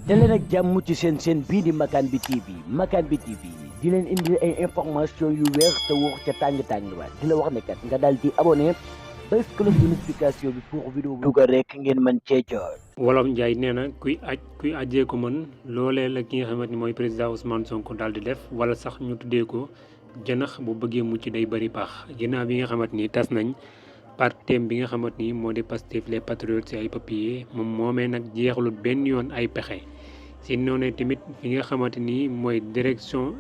daleen ak jàmm ci seen bii di Makane bi TV Makane bi TV di leen indi ay information yu wér te wóor ca tàng waat di la wax ne kat nga daal di abonné bés cloche de notification bi pour vidéo dugal rek ngeen mën cee jot. Wolof Njaay nee na kuy ajjee ko mën loolee la ki nga xamante ni mooy président Ousmane Sonko daal di def wala sax ñu tuddee ko jënax bu bëggee mucc day bëri paax ginnaaw bi nga xamante ni tas nañ partem bi nga xamante ni moo di Pastef les patriotes ci ay papier moom moomee nag jeexalut benn yoon ay pexe. si noonu tamit fi nga xamante ni mooy direction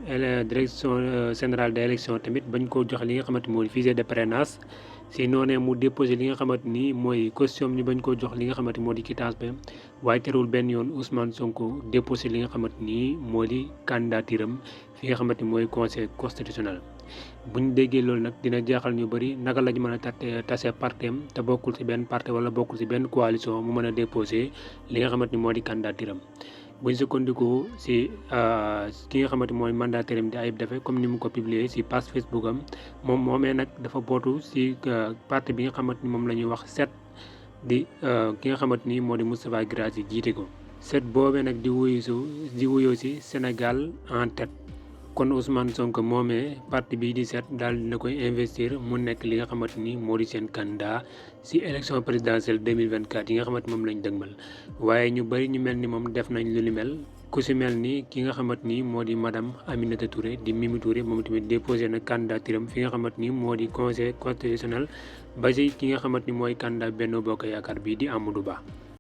générale des élections tamit bañ koo jox li nga xamante ni mooy fichier de parrainage si noonee mu déposé li nga xamante ni mooy caution ñu bañ koo jox li nga xamante ni moo di quittance ba waaye terewul benn yoon Ousmane Sonko déposé li nga xamante ni moo di candidature am fi nga xamante ni mooy conseil constitutionnel. buñ déggee loolu nag dina jaaxal ñu bëri naka lañ mën a tase partem te bokkul ci benn parti wala bokkul ci benn coalition mu mën a déposé li nga xamante ni moo di candidature am. buñ sukkandiku si ki nga xamante mooy mandataire am di Ayib Daffé comme ni mu ko publier si page Facebook am moom moomee nag dafa bootu si parti bi nga xamante ni moom la ñuy wax set di ki nga xamante ni moo di Moustapha Guirassy jiite ko. set boobee nag di wuyoo si Sénégal en tête kon Ousmane Sonko moomee parti bii di set daal dina koy investir mu nekk li nga xamante ni moo di seen candidat si élection présidentielle 2024 yi nga xamante moom lañ dëgmal waaye ñu bëri ñu mel ni moom def nañ lu ni mel ku si mel ni ki nga xamante ni moo di madame Aminata Touré di Mimi Touré moom tamit déposé na candidature am fi nga xamante ni moo di conseil constitutionnel ba si ki nga xamante ni mooy candidat Benno Bokk Yaakaar bii di Amadou Ba.